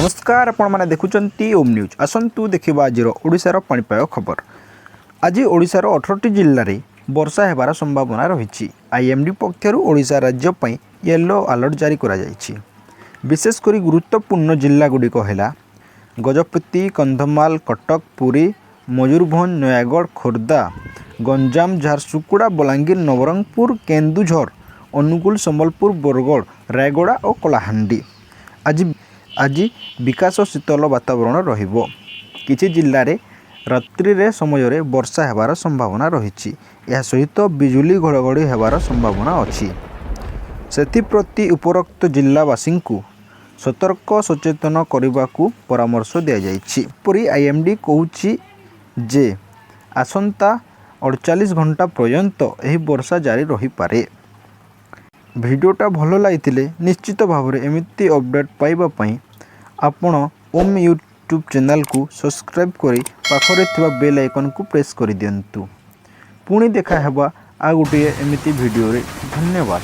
ନମସ୍କାର, ଆପଣମାନେ ଦେଖୁଛନ୍ତି ଓମ୍ ନ୍ୟୁଜ୍। ଆସନ୍ତୁ ଦେଖିବା ଆଜିର ଓଡ଼ିଶାର ପାଣିପାଗ ଖବର। ଆଜି ଓଡ଼ିଶାର 18ଟି ଜିଲ୍ଲାରେ ବର୍ଷା ହେବାର ସମ୍ଭାବନା ରହିଛି। ଆଇଏମ୍ଡି ପକ୍ଷରୁ ଓଡ଼ିଶା ରାଜ୍ୟ ପାଇଁ ୟେଲୋ ଆଲର୍ଟ ଜାରି କରାଯାଇଛି। ବିଶେଷ କରି ଗୁରୁତ୍ୱପୂର୍ଣ୍ଣ ଜିଲ୍ଲାଗୁଡ଼ିକ ହେଲା ଗଜପତି, କନ୍ଧମାଳ, କଟକ, ପୁରୀ, ମୟୂରଭଞ୍ଜ, ନୟାଗଡ଼, ଖୋର୍ଦ୍ଧା, ଗଞ୍ଜାମ, ଝାରସୁଗୁଡ଼ା, ବଲାଙ୍ଗୀର, ନବରଙ୍ଗପୁର, କେନ୍ଦୁଝର, ଅନୁଗୁଳ, ସମ୍ବଲପୁର, ବରଗଡ଼, ରାୟଗଡ଼ା ଓ କଳାହାଣ୍ଡି। ଆଜି ବିକାଶ ଶୀତଳ ବାତାବରଣ ରହିବ। କିଛି ଜିଲ୍ଲାରେ ରାତ୍ରିରେ ସମୟରେ ବର୍ଷା ହେବାର ସମ୍ଭାବନା ରହିଛି। ଏହା ସହିତ ବିଜୁଳି ଘଡ଼ଘଡ଼ି ହେବାର ସମ୍ଭାବନା ଅଛି। ସେଥିପ୍ରତି ଉପରୋକ୍ତ ଜିଲ୍ଲାବାସୀଙ୍କୁ ସତର୍କ ସଚେତନ କରିବାକୁ ପରାମର୍ଶ ଦିଆଯାଇଛି। ଏପରି ଆଇଏମ୍ଡି କହୁଛି ଯେ ଆସନ୍ତା 48 ଘଣ୍ଟା ପର୍ଯ୍ୟନ୍ତ ଏହି ବର୍ଷା ଜାରି ରହିପାରେ। ଭିଡ଼ିଓଟା ଭଲ ଲାଗିଥିଲେ ନିଶ୍ଚିତ ଭାବରେ ଏମିତି ଅପଡ଼େଟ୍ ପାଇବା ପାଇଁ ଆପଣ ଓମ୍ ୟୁଟ୍ୟୁବ୍ ଚ୍ୟାନେଲକୁ ସବସ୍କ୍ରାଇବ୍ କରି ପାଖରେ ଥିବା ବେଲ୍ ଆଇକନ୍କୁ ପ୍ରେସ୍ କରିଦିଅନ୍ତୁ। ପୁଣି ଦେଖା ହେବା ଆଉ ଗୋଟିଏ ଏମିତି ଭିଡ଼ିଓରେ। ଧନ୍ୟବାଦ।